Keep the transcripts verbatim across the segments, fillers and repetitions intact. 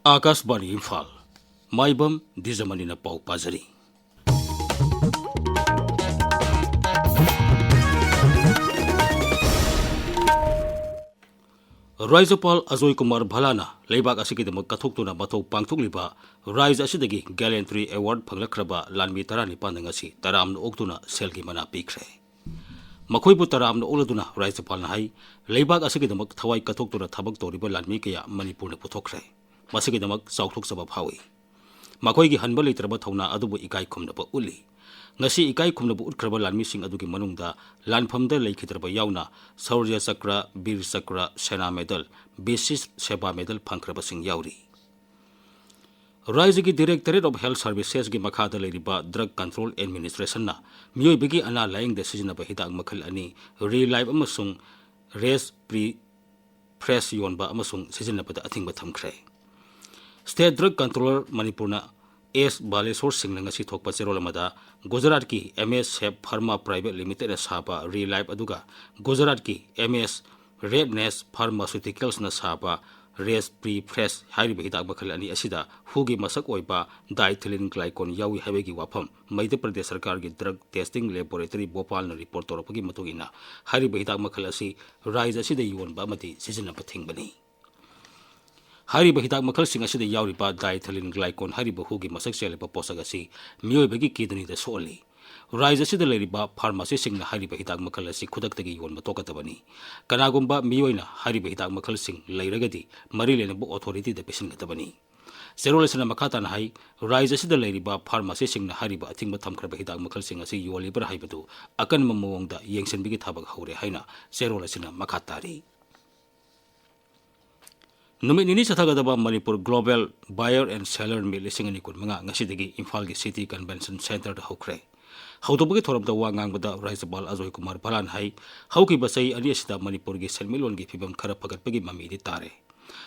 ꯑꯥꯀꯥꯁꯕꯥꯅꯤ ꯏꯝꯐꯥꯜ꯫ ꯃꯥꯏꯕꯝ ꯗꯤꯖꯃꯅꯤꯅ ꯄꯥꯎ ꯄꯥꯖꯔꯤ꯫ ꯔꯥꯖ꯭ꯌꯄꯥꯜ ꯑꯖꯣꯏ ꯀꯨꯃꯥꯔ ꯚꯜꯂꯥꯅ ꯂꯩꯕꯥꯛ ꯑꯁꯤꯒꯤꯗꯃꯛ ꯀꯠꯊꯣꯛꯇꯨꯅ ꯃꯊꯧ ꯄꯥꯡꯊꯣꯛꯂꯤꯕ ꯔꯥꯖ꯭ꯌ ꯑꯁꯤꯗꯒꯤ Gallantry Award ꯐꯪꯂꯛꯈ꯭ꯔꯕ ꯂꯥꯟꯃꯤ ꯇꯔꯥꯅꯤꯄꯥꯟꯗ ꯉꯁꯤ ꯇꯔꯥꯝꯅ ꯑꯣꯛꯇꯨꯅ ꯁꯦꯜꯒꯤ ꯃꯅꯥ ꯄꯤꯈ꯭ꯔꯦ꯫ ꯃꯈꯣꯏꯕꯨ ꯇꯔꯥꯝꯅ ꯑꯣꯛꯂꯗꯨꯅ ꯔꯥꯖ꯭ꯌꯄꯥꯜꯅ ꯍꯥꯏ, ꯂꯩꯕꯥꯛ ꯑꯁꯤꯒꯤꯗꯃꯛ ꯊꯋꯥꯏ ꯀꯠꯊꯣꯛꯇꯨꯅ ꯊꯕꯛ ꯇꯧꯔꯤꯕ ꯂꯥꯟꯃꯤ ꯀꯌꯥ ꯃꯅꯤꯄꯨꯔꯅ ꯄꯨꯊꯣꯛꯈ꯭ꯔꯦ꯫ ꯃꯁꯤꯒꯤꯗꯃꯛ ꯆꯥꯎꯊꯣꯛꯆꯕ ꯐꯥꯎꯏ꯫ ꯃꯈꯣꯏꯒꯤ ꯍꯟꯕ ꯂꯩꯇ꯭ꯔꯕ ꯊꯧꯅꯥ ꯑꯗꯨꯕꯨ ꯏꯀꯥꯏ ꯈꯨꯝꯅꯕ ꯎꯠꯂꯤ꯫ ꯉꯁꯤ ꯏꯀꯥꯏ ꯈꯨꯝꯅꯕ ꯎꯠꯈ꯭ꯔꯕ ꯂꯥꯟꯃꯤꯁꯤꯡ ꯑꯗꯨꯒꯤ ꯃꯅꯨꯡꯗ ꯂꯥꯟꯐꯝꯗ ꯂꯩꯈꯤꯗ꯭ꯔꯕ ꯌꯥꯎꯅ ꯁꯧꯔ꯭ꯌ ꯆꯀ꯭ꯔ, ꯕꯤꯔ ꯆꯀ꯭ꯔ, ꯁꯦꯅꯥ ꯃꯦꯗꯜ, ꯕꯤꯁꯤꯁ ꯁꯦꯕꯥ ꯃꯦꯗꯜ ꯐꯪꯈ꯭ꯔꯕꯁꯤꯡ ꯌꯥꯎꯔꯤ꯫ ꯔꯥꯖ꯭ꯌꯒꯤ Directorate of Health Servicesꯀꯤ ꯃꯈꯥꯗ ꯂꯩꯔꯤꯕ Drug Control Administrationꯅ ꯃꯤꯑꯣꯏꯕꯒꯤ ꯑꯅꯥ ꯂꯥꯌꯦꯡꯗ ꯁꯤꯖꯤꯟꯅꯕ ꯍꯤꯗꯥꯛ ꯃꯈꯜ ꯑꯅꯤ, Relife ꯑꯃꯁꯨꯡ Rest Pre Fresh ꯌꯣꯟꯕ ꯑꯃꯁꯨꯡ ꯁꯤꯖꯤꯟꯅꯕꯗ ꯑꯊꯤꯡꯕ ꯊꯝꯈ꯭ꯔꯦ꯫ State Drug Controller ꯃꯅꯤꯄꯨꯔꯅ ꯑꯦꯁ ꯕꯥꯂꯦꯁꯣꯔ ꯁꯤꯡꯅ ꯉꯁꯤ ꯊꯣꯛꯄ ꯆꯦꯔꯣꯜ ꯑꯃꯗ ꯒꯨꯖꯔꯥꯠꯀꯤ M S Sep Pharma Private Limitedꯅ ꯁꯥꯕ Relife ꯑꯗꯨꯒ ꯒꯨꯖꯔꯥꯠꯀꯤ M S Redness Pharmaceuticalsꯅ ꯁꯥꯕ Rest Pre Fresh ꯍꯥꯏꯔꯤꯕ ꯍꯤꯗꯥꯛ ꯃꯈꯜ ꯑꯅꯤ ꯑꯁꯤꯗ ꯍꯨꯒꯤ ꯃꯁꯛ ꯑꯣꯏꯕ diethylene glycol ꯌꯥꯎꯏ ꯍꯥꯏꯕꯒꯤ ꯋꯥꯐꯝ ꯃꯙ꯭ꯌ ꯄ꯭ꯔꯗꯦꯁ ꯁꯔꯀꯥꯔꯒꯤ Drug Testing Laboratory ꯚꯣꯄꯥꯜꯅ report ꯇꯧꯔꯛꯄꯒꯤ ꯃꯇꯨꯡ ꯏꯟꯅ, ꯍꯥꯏꯔꯤꯕ ꯍꯤꯗꯥꯛ ꯃꯈꯜ ꯑꯁꯤ ꯔꯥꯖ꯭ꯌ ꯑꯁꯤꯗ ꯌꯣꯟꯕ ꯑꯃꯗꯤ ꯁꯤꯖꯤꯟꯅꯕ ꯊꯤꯡꯕꯅꯤ꯫ ꯍꯥꯏꯔꯤꯕ ꯍꯤꯗꯥꯛ ꯃꯈꯜꯁꯤꯡ ꯑꯁꯤꯗ ꯌꯥꯎꯔꯤꯕ diethylene glycol ꯍꯥꯏꯔꯤꯕ ꯍꯨꯒꯤ ꯃꯁꯛ ꯆꯦꯜꯂꯤꯕ ꯄꯣꯠꯁꯛ ꯑꯁꯤ ꯃꯤꯑꯣꯏꯕꯒꯤ kidneyꯗ ꯁꯣꯛꯍꯜꯂꯤ꯫ ꯔꯥꯖ꯭ꯌ ꯑꯁꯤꯗ ꯂꯩꯔꯤꯕ pharmacyꯁꯤꯡꯅ ꯍꯥꯏꯔꯤꯕ ꯍꯤꯗꯥꯛ ꯃꯈꯜ ꯑꯁꯤ ꯈꯨꯗꯛꯇꯒꯤ ꯌꯣꯟꯕ ꯇꯣꯛꯀꯗꯕꯅꯤ꯫ ꯀꯅꯥꯒꯨꯝꯕ ꯃꯤꯑꯣꯏꯅ ꯍꯥꯏꯔꯤꯕ ꯍꯤꯗꯥꯛ ꯃꯈꯜꯁꯤꯡ ꯂꯩꯔꯒꯗꯤ ꯃꯔꯤ ꯂꯩꯅꯕ authorityꯗ ꯄꯤꯁꯤꯟꯒꯗꯕꯅꯤ꯫ ꯆꯦꯔꯣꯜ ꯑꯁꯤꯅ ꯃꯈꯥ ꯇꯥꯅ ꯍꯥꯏ, ꯔꯥꯖ꯭ꯌ ꯑꯁꯤꯗ ꯂꯩꯔꯤꯕ pharmacyꯁꯤꯡꯅ ꯍꯥꯏꯔꯤꯕ ꯑꯊꯤꯡꯕ ꯊꯝꯈ꯭ꯔꯕ ꯍꯤꯗꯥꯛ ꯃꯈꯜꯁꯤꯡ ꯑꯁꯤ ꯌꯣꯜꯂꯤꯕ꯭ꯔꯥ ꯍꯥꯏꯕꯗꯨ ꯑꯀꯟꯕ ꯃꯑꯣꯡꯗ ꯌꯦꯡꯁꯤꯟꯕꯒꯤ ꯊꯕꯛ ꯍꯧꯔꯦ ꯍꯥꯏꯅ ꯆꯦꯔꯣꯜ ꯑꯁꯤꯅ ꯃꯈꯥ ꯇꯥꯔꯤ꯫ ꯅꯨꯃꯤꯠ ꯅꯤꯅꯤ ꯆꯠꯊꯒꯗꯕ Manipur Global Buyer and Seller Meet ꯂꯤꯁꯤꯡ ꯑꯅꯤ ꯀꯨꯟꯃꯉꯥ ꯉꯁꯤꯗꯒꯤ ꯏꯝꯐꯥꯜꯒꯤ City Convention Centreꯗ ꯍꯧꯈ꯭ꯔꯦ꯫ ꯍꯧꯗꯣꯛꯄꯒꯤ ꯊꯧꯔꯝꯗ ꯋꯥ ꯉꯥꯡꯕꯗ ꯔꯥꯖ꯭ꯌꯄꯥꯜ ꯑꯖꯣꯏ ꯀꯨꯃꯥꯔ ꯚꯜꯂꯥꯅ ꯍꯥꯏ, ꯍꯧꯈꯤꯕ ꯆꯍꯤ ꯑꯅꯤ ꯑꯁꯤꯗ ꯃꯅꯤꯄꯨꯔꯒꯤ ꯁꯦꯟꯃꯤꯠꯂꯣꯟꯒꯤ ꯐꯤꯕꯝ ꯈꯔ ꯐꯒꯠꯄꯒꯤ ꯃꯃꯤꯗꯤ ꯇꯥꯔꯦ꯫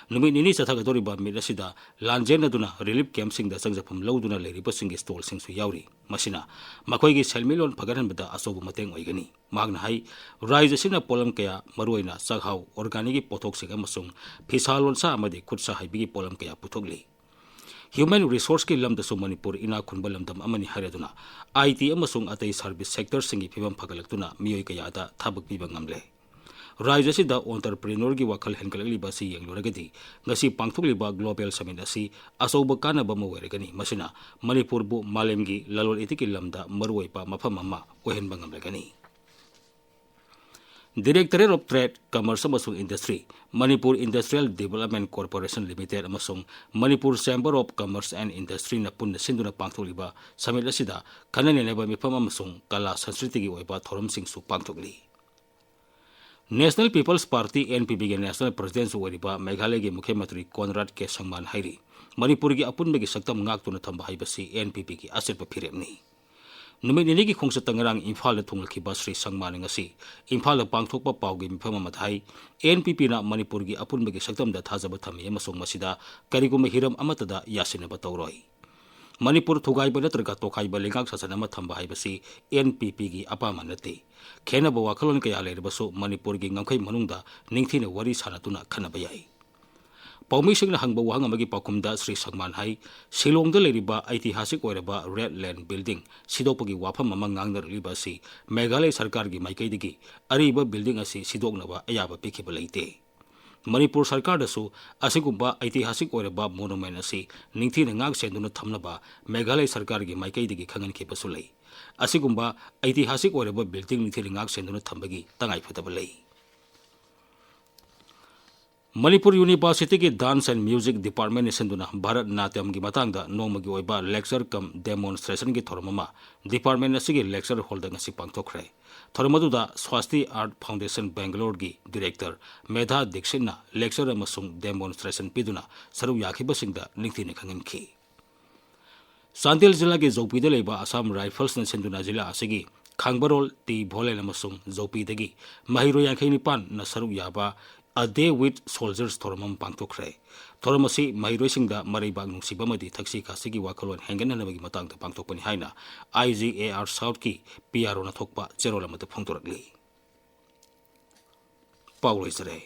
ꯅꯨꯃꯤꯠ ꯅꯤꯅꯤ ꯆꯠꯊꯒꯗꯧꯔꯤꯕ ꯃꯤꯠ ꯑꯁꯤꯗ ꯂꯥꯟꯖꯦꯟꯅꯗꯨꯅ ꯔꯤꯂꯤꯐ ꯀꯦꯝꯞꯁꯤꯡꯗ ꯆꯪꯖꯐꯝ ꯂꯧꯗꯨꯅ ꯂꯩꯔꯤꯕꯁꯤꯡꯒꯤ ꯁ꯭ꯇꯣꯜꯁꯤꯡꯁꯨ ꯌꯥꯎꯔꯤ꯫ ꯃꯁꯤꯅ ꯃꯈꯣꯏꯒꯤ ꯁꯦꯟꯃꯤꯠꯂꯣꯟ ꯐꯒꯠꯍꯟꯕꯗ ꯑꯆꯧꯕ ꯃꯇꯦꯡ ꯑꯣꯏꯒꯅꯤ꯫ ꯃꯍꯥꯛꯅ ꯍꯥꯏ, ꯔꯥꯖ꯭ꯌ ꯑꯁꯤꯅ ꯄꯣꯠꯂꯝ ꯀꯌꯥ, ꯃꯔꯨꯑꯣꯏꯅ ꯆꯥꯛꯍꯥꯎ, ꯑꯣꯔꯒꯥꯅꯤꯛꯀꯤ ꯄꯣꯠꯊꯣꯛꯁꯤꯡ ꯑꯃꯁꯨꯡ ꯐꯤꯁꯥ ꯂꯣꯟꯁꯥ ꯑꯃꯗꯤ ꯈꯨꯠꯁꯥ ꯍꯩꯕꯒꯤ ꯄꯣꯠꯂꯝ ꯀꯌꯥ ꯄꯨꯊꯣꯛꯂꯤ꯫ ꯍ꯭ꯌꯨꯃꯦꯟ ꯔꯤꯁꯣꯔꯁꯀꯤ ꯂꯝꯗꯁꯨ ꯃꯅꯤꯄꯨꯔ ꯏꯅꯥꯛ ꯈꯨꯟꯕ ꯂꯝꯗꯝ ꯑꯃꯅꯤ ꯍꯥꯏꯔꯗꯨꯅ, ꯑꯥꯏ ꯇꯤ ꯑꯃꯁꯨꯡ ꯑꯇꯩ ꯁꯔꯚꯤꯁ ꯁꯦꯛꯇꯔꯁꯤꯡꯒꯤ ꯐꯤꯕꯝ ꯐꯒꯠꯂꯛꯇꯨꯅ ꯃꯤꯑꯣꯏ ꯀꯌꯥꯗ ꯊꯕꯛ ꯄꯤꯕ ꯉꯝꯂꯦ꯫ ꯔꯥꯖ꯭ꯌ ꯑꯁꯤꯗ ꯑꯣꯟꯇꯔꯄ꯭ꯔꯤꯅꯣꯔꯒꯤ ꯋꯥꯈꯜ ꯍꯦꯟꯒꯠꯂꯛꯂꯤꯕ ꯑꯁꯤ ꯌꯦꯡꯂꯨꯔꯒꯗꯤ, ꯉꯁꯤ ꯄꯥꯡꯊꯣꯛꯂꯤꯕ ꯒ꯭ꯂꯣꯕꯦꯜ ꯁꯃꯤꯠ ꯑꯁꯤ ꯑꯆꯧꯕ ꯀꯥꯟꯅꯕ ꯑꯃ ꯑꯣꯏꯔꯒꯅꯤ꯫ ꯃꯁꯤꯅ ꯃꯅꯤꯄꯨꯔꯕꯨ ꯃꯥꯂꯦꯝꯒꯤ ꯂꯂꯣꯟ ꯏꯇꯤꯛꯀꯤ ꯂꯝꯗ ꯃꯔꯨꯑꯣꯏꯕ ꯃꯐꯝ ꯑꯃ ꯑꯣꯏꯍꯟꯕ ꯉꯝꯂꯒꯅꯤ꯫ Directorate of Trade, Commerce ꯑꯃꯁꯨꯡ Industry, Manipur Industrial Development Corporation Limited ꯑꯃꯁꯨꯡ Manipur Chamber of Commerce and Industryꯅ ꯄꯨꯟꯅ ꯁꯤꯟꯗꯨꯅ ꯄꯥꯡꯊꯣꯛꯂꯤꯕ ꯁꯃꯤꯠ ꯑꯁꯤꯗ ꯈꯟꯅ ꯅꯩꯅꯕ ꯃꯤꯐꯝ ꯑꯃꯁꯨꯡ ꯀꯂꯥ ꯁꯪꯁꯀ꯭ꯔꯤꯇꯤꯒꯤ ꯑꯣꯏꯕ ꯊꯧꯔꯝꯁꯤꯡꯁꯨ ꯄꯥꯡꯊꯣꯛꯂꯤ꯫ National People's Party, N P Pꯒꯤ ꯅꯦꯁꯅꯦꯜ ꯄ꯭ꯔꯁꯤꯗꯦꯟꯠꯁꯨ ꯑꯣꯏꯔꯤꯕ ꯃꯦꯘꯥꯂꯌꯒꯤ ꯃꯨꯈ꯭ꯌ ꯃꯟꯇ꯭ꯔꯤ ꯀꯣꯟꯔꯥꯗ ꯀꯦ ꯁꯪꯃꯥꯅ ꯍꯥꯏꯔꯤ, ꯃꯅꯤꯄꯨꯔꯒꯤ ꯑꯄꯨꯟꯕꯒꯤ ꯁꯛꯇꯝ ꯉꯥꯛꯇꯨꯅ ꯊꯝꯕ ꯍꯥꯏꯕꯁꯤ N P Pꯒꯤ ꯑꯆꯦꯠꯄ ꯐꯤꯔꯦꯞꯅꯤ꯫ ꯅꯨꯃꯤꯠ ꯅꯤꯅꯤꯒꯤ ꯈꯣꯡꯆꯠꯇ ꯉꯔꯥꯡ ꯏꯝꯐꯥꯜꯗ ꯊꯨꯡꯂꯈꯤꯕ ꯁ꯭ꯔꯤ ꯁꯪꯃꯥꯅ ꯉꯁꯤ ꯏꯝꯐꯥꯜꯗ ꯄꯥꯡꯊꯣꯛꯄ ꯄꯥꯎꯒꯤ ꯃꯤꯐꯝ ꯑꯃꯗ ꯍꯥꯏ, N P Pꯅ ꯃꯅꯤꯄꯨꯔꯒꯤ ꯑꯄꯨꯟꯕꯒꯤ ꯁꯛꯇꯝꯗ ꯊꯥꯖꯕ ꯊꯝꯃꯤ ꯑꯃꯁꯨꯡ ꯃꯁꯤꯗ ꯀꯔꯤꯒꯨꯝꯕ ꯍꯤꯔꯝ ꯑꯃꯠꯇꯗ ꯌꯥꯁꯤꯟꯅꯕ ꯇꯧꯔꯣꯏ꯫ ꯃꯅꯤꯄꯨꯔ ꯊꯨꯒꯥꯏꯕ ꯅꯠꯇ꯭ꯔꯒ ꯇꯣꯈꯥꯏꯕ ꯂꯩꯉꯥꯛ ꯁꯥꯁꯟ ꯑꯃ ꯊꯝꯕ ꯍꯥꯏꯕꯁꯤ N P Pꯒꯤ ꯑꯄꯥꯝꯕ ꯅꯠꯇꯦ꯫ ꯈꯦꯟꯅꯕ ꯋꯥꯈꯜꯂꯣꯟ ꯀꯌꯥ ꯂꯩꯔꯕꯁꯨ ꯃꯅꯤꯄꯨꯔꯒꯤ ꯉꯝꯈꯩ ꯃꯅꯨꯡꯗ ꯅꯤꯡꯊꯤꯅ ꯋꯥꯔꯤ ꯁꯥꯅꯗꯨꯅ ꯈꯟꯅꯕ ꯌꯥꯏ꯫ ꯄꯥꯎꯃꯤꯁꯤꯡꯅ ꯍꯪꯕ ꯋꯥꯍꯪ ꯑꯃꯒꯤ ꯄꯥꯎꯈꯨꯝꯗ ꯁ꯭ꯔꯤ ꯁꯪꯃꯥꯟ ꯍꯥꯏ, ꯁꯤꯂꯣꯡꯗ ꯂꯩꯔꯤꯕ ꯑꯩꯇꯤꯍꯥꯁꯤꯛ ꯑꯣꯏꯔꯕ ꯔꯦꯗ ꯂꯦꯟ ꯕꯤꯜꯗꯤꯡ ꯁꯤꯗꯣꯛꯄꯒꯤ ꯋꯥꯐꯝ ꯑꯃ ꯉꯥꯡꯅꯔꯛꯂꯤꯕ ꯑꯁꯤ ꯃꯦꯘꯥꯂꯌ ꯁꯔꯀꯥꯔꯒꯤ ꯃꯥꯏꯀꯩꯗꯒꯤ ꯑꯔꯤꯕ ꯕꯤꯜꯗꯤꯡ ꯑꯁꯤ ꯁꯤꯗꯣꯛꯅꯕ ꯑꯌꯥꯕ ꯄꯤꯈꯤꯕ ꯂꯩꯇꯦ꯫ ꯃꯅꯤꯄꯨꯔ ꯁꯔꯀꯥꯔꯗꯁꯨ ꯑꯁꯤꯒꯨꯝꯕ ꯑꯩꯇꯤꯍꯥꯁꯤꯛ ꯑꯣꯏꯔꯕ ꯃꯣꯅꯨꯃꯦꯟ ꯑꯁꯤ ꯅꯤꯡꯊꯤꯅ ꯉꯥꯛ ꯁꯦꯟꯗꯨꯅ ꯊꯝꯅꯕ ꯃꯦꯘꯥꯂꯌ ꯁꯔꯀꯥꯔꯒꯤ ꯃꯥꯏꯀꯩꯗꯒꯤ ꯈꯪꯍꯟꯈꯤꯕꯁꯨ ꯂꯩ꯫ ꯑꯁꯤꯒꯨꯝꯕ ꯑꯩꯇꯤꯍꯥꯁꯤꯛ ꯑꯣꯏꯔꯕ ꯕꯤꯜꯗꯤꯡ ꯅꯤꯡꯊꯤꯅ ꯉꯥꯛ ꯁꯦꯟꯗꯨꯅ ꯊꯝꯕꯒꯤ ꯇꯉꯥꯏꯐꯗꯕ ꯂꯩ꯫ ꯃꯅꯤꯄꯨꯔ ꯌꯨꯅꯤꯚꯔꯁꯤꯇꯤꯒꯤ Dance and Music Departmentꯅ ꯁꯤꯟꯗꯨꯅ ꯚꯥꯔꯠ ꯅꯥꯇ꯭ꯌꯝꯒꯤ ꯃꯇꯥꯡꯗ ꯅꯣꯡꯃꯒꯤ ꯑꯣꯏꯕ lecture cum demonstrationꯒꯤ ꯊꯧꯔꯝ ꯑꯃ department ꯑꯁꯤꯒꯤ lecture hallꯗ ꯉꯁꯤ ꯄꯥꯡꯊꯣꯛꯈ꯭ꯔꯦ꯫ ꯊꯧꯔꯝ ꯑꯗꯨꯗ Swasti Art Foundation Bangaloreꯒꯤ director ꯃꯦꯙꯥ ꯗꯤꯛꯁꯤꯠꯅ lecture ꯑꯃꯁꯨꯡ demonstration ꯄꯤꯗꯨꯅ ꯁꯔꯨꯛ ꯌꯥꯈꯤꯕꯁꯤꯡꯗ ꯅꯤꯡꯊꯤꯅ ꯈꯪꯍꯟꯈꯤ꯫ ꯆꯥꯟꯗꯦꯜ ꯖꯤꯂꯥꯒꯤ ꯖꯧꯄꯤꯗ ꯂꯩꯕ Assam Riflesꯅ ꯁꯤꯟꯗꯨꯅ ꯖꯤꯂꯥ ꯑꯁꯤꯒꯤ ꯈꯥꯡꯕꯔꯣꯜ, ꯇꯤ ꯚꯣꯂꯦꯟ ꯑꯃꯁꯨꯡ ꯖꯧꯄꯤꯗꯒꯤ ꯃꯍꯩꯔꯣꯏ ꯌꯥꯡꯈꯩ ꯅꯤꯄꯥꯟꯅ ꯁꯔꯨꯛ ꯌꯥꯕ A Day with Soldiers ꯊꯧꯔꯝ ꯑꯃ ꯄꯥꯡꯊꯣꯛꯈ꯭ꯔꯦ꯫ ꯊꯧꯔꯝ ꯑꯁꯤ ꯃꯍꯩꯔꯣꯏꯁꯤꯡꯗ ꯃꯔꯩꯕꯥꯛ ꯅꯨꯡꯁꯤꯕ ꯑꯃꯗꯤ ꯊꯛꯁꯤ ꯈꯥꯁꯤꯒꯤ ꯋꯥꯈꯜꯂꯣꯟ ꯍꯦꯟꯒꯠꯅꯅꯕꯒꯤ ꯃꯇꯥꯡꯗ ꯄꯥꯡꯊꯣꯛꯄꯅꯤ ꯍꯥꯏꯅ I G A R Southꯀꯤ P R Oꯅ ꯊꯣꯛꯄ ꯆꯦꯔꯣꯜ ꯑꯃꯗ ꯐꯣꯡꯗꯣꯔꯛꯂꯤ꯫ ꯄꯥꯎ ꯂꯣꯏꯖꯔꯦ꯫